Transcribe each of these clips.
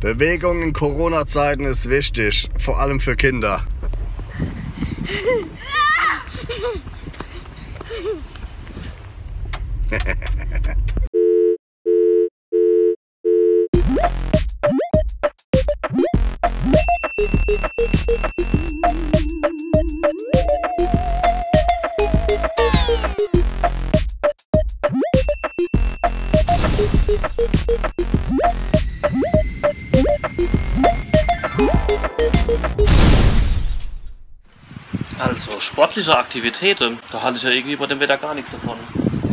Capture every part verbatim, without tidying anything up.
Bewegung in Corona-Zeiten ist wichtig, vor allem für Kinder. Also, sportliche Aktivitäte, da halt ich ja irgendwie bei dem Wetter gar nix davon.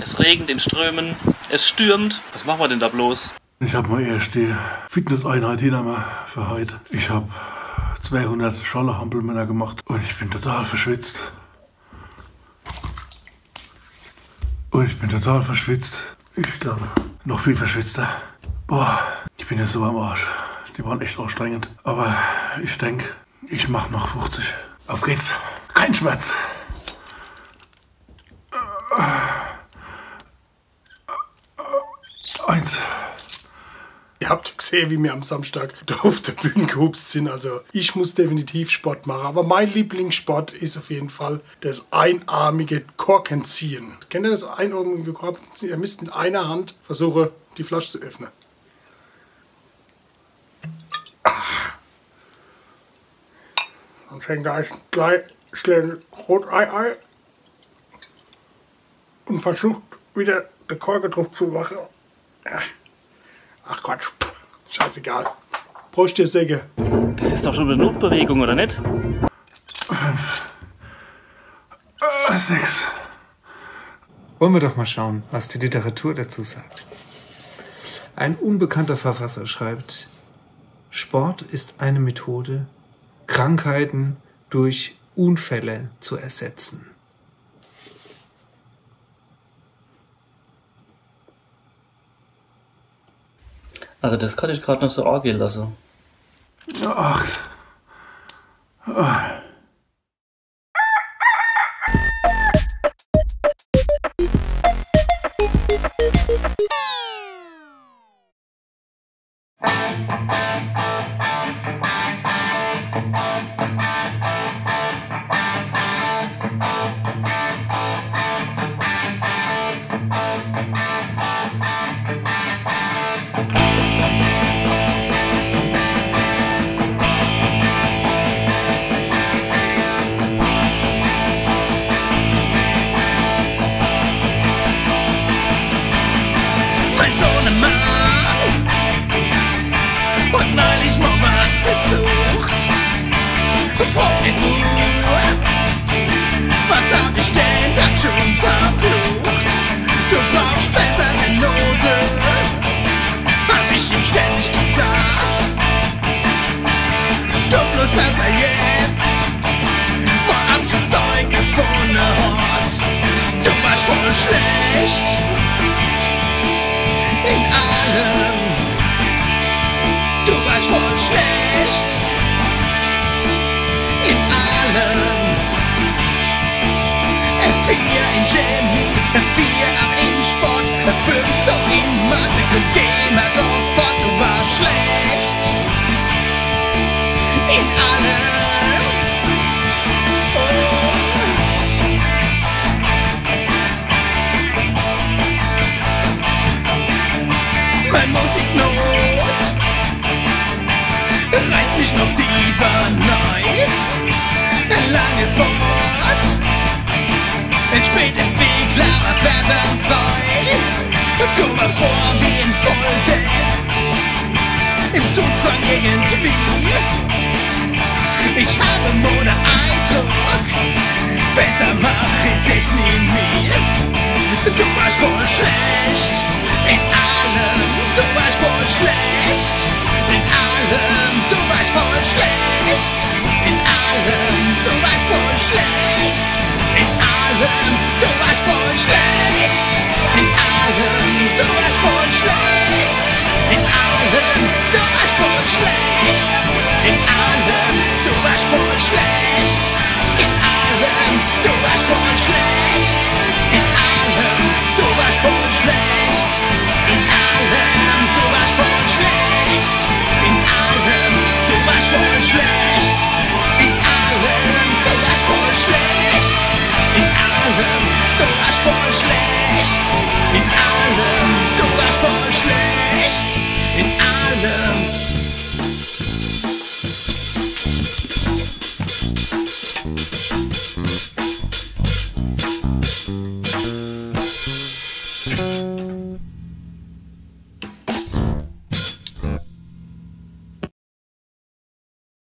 Es regent in Strömen, es stürmt. Was machen wir denn da bloß? Ich hab mol erscht die Fitnesseinheit hinner mer für heit. Ich hab zweihundert Schollehampelmänner gemacht un ich bin total verschwitzt. Un ich bin total verschwitzt. Ich glaab, noch viel verschwitzter. Boah, ich bin jetzt so am Arsch. Die waren echt anstrengend. Aber ich denk, ich mach noch fünfzig. Auf geht's. Kein Schmerz. Eins. Ihr habt gesehen, wie mir am Samstag da auf der Bühne gehupst sind. Also ich muss definitiv Sport machen. Aber mein Lieblingssport ist auf jeden Fall das einarmige Korkenziehen. Kennt ihr das einarmige Korkenziehen? Ihr müsst mit einer Hand versuchen, die Flasche zu öffnen. Ah. Dann fängt er gleich, schlägt Rotei ein und versucht wieder, den Korken drauf zu machen. Ja. Ach Quatsch, scheißegal. Prost, ihr Säcke. Das ist doch schon eine Notbewegung, oder nicht? Fünf. Äh, sechs. Wollen wir doch mal schauen, was die Literatur dazu sagt. Ein unbekannter Verfasser schreibt: Sport ist eine Methode, Krankheiten durch Unfälle zu ersetzen. Also das kann ich grad noch so angehen lassen. Ach. Ah. Mein Sohnemann hat neulich mal was gesucht. Frag nicht, wo, was hab ich denn da schon verflucht? Du brauchst bessere Note, hab ich ihm ständig gesagt. Doch bloß, dass er jetzt mein Abschlusszeugnis gefunden hat. Du warst voll schlecht in allem. Du warst voll schlecht in allem. F vier in Chemie, F vier auch in Sport, F fünf doch in Mathe. Komm, geh mal doch fort, du warst schlecht in allem. Oh. Mein Musiknot reißt mich noch tiefer nei. Ein langes Wort, ein Spätentwickler, was wär dann sei? Komm mir vor wie ein Volldepp im Zugzwang irgendwie. Ich habe Modeeindruck, besser mach ich's jetzt nie mehr. Du warst voll schlecht in allem, du warst voll schlecht